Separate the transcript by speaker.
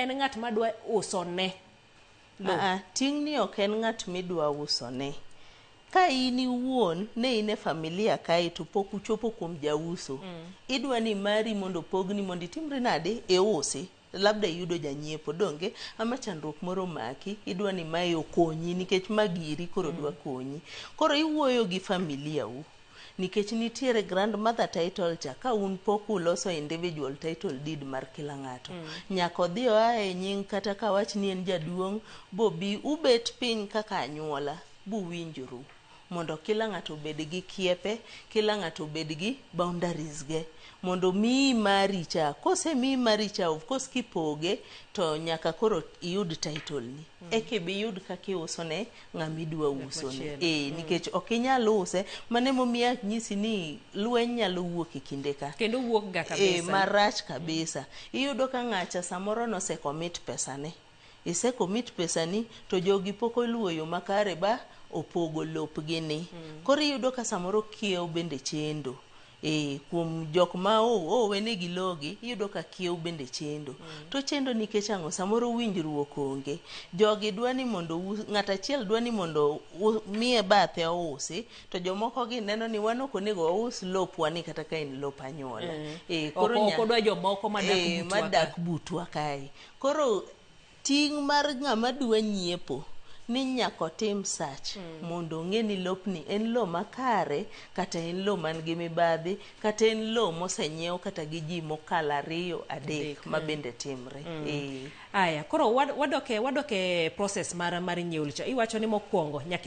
Speaker 1: en ng'at madwa uso ne lowo.
Speaker 2: Aa, ting'ni ok en ng'at midwa uso ne. Ka in iwuon ne in e familia kae to pok uchopo kuom jauso, idwa ni mari mondo opogni mondo itimri nade iusi. Labda iyudo janyiepo donge ama chandruok moro omaki idwa ni mae okonyi nikech ma giri koro dwa konyi. Koro iwuoyo gi familia u nikech nitiere grandmother title cha ka un pok uloso individual title deed mar kila ng'ato. Nyaka odhi oa e nying kata ka wach ni en jaduong' bobi ubet piny kaka anyuola buwinjru mondo kila ng'ato obed gi kiepe, kila ng'ato obed gi boundaries ge mondo miyi mari cha. Kosemiyi mari cha of course kipoge to nyaka koro iyud title ni. Eka ibiyud kaka iuso ne ng'ama idwa uso ne. Eh, nikech ok inyal use, mano emomiyo anyisi ni lweny nyalo wuok e kinde ka.
Speaker 1: Kendo wuok ga kabisa.
Speaker 2: Eh, marach kabisa. Iyudo ka ng'acha samoro nose commit pesa ne. Ise commit pesani to jogi pok oluwo yo makare ba opogo lopgi ni. Koro iyudo ka samoro kiewo bende chendo. Eh, kuom jok ma owenegi logi, iyudo ka kiewo bende chendo. To chendo nikech ang'o? Samoro winjruok onge. Jogi dwa ni mondo ng'at achiel dwa ni mondo miye bathe ousi, to jomoko gi neno ni wan ok onego waus lopwa ni kata ka en lop anyuola. Eh, koro
Speaker 1: Ok odwa jomoko madak butwa ka.
Speaker 2: madak butwa kae. Koro ting' mar ng'ama dwa nyiepo ni nyaka otim search mondo ong'e ni lopni en lo makare kata en lo man gi mibadhi kata en lo mosenyiew kata gi ji mokalo ariyo adek ma bende timre. Eh.
Speaker 1: Aya, koro wadoke process mar nyiewo cha. Iwacho ni mokwongo nyaka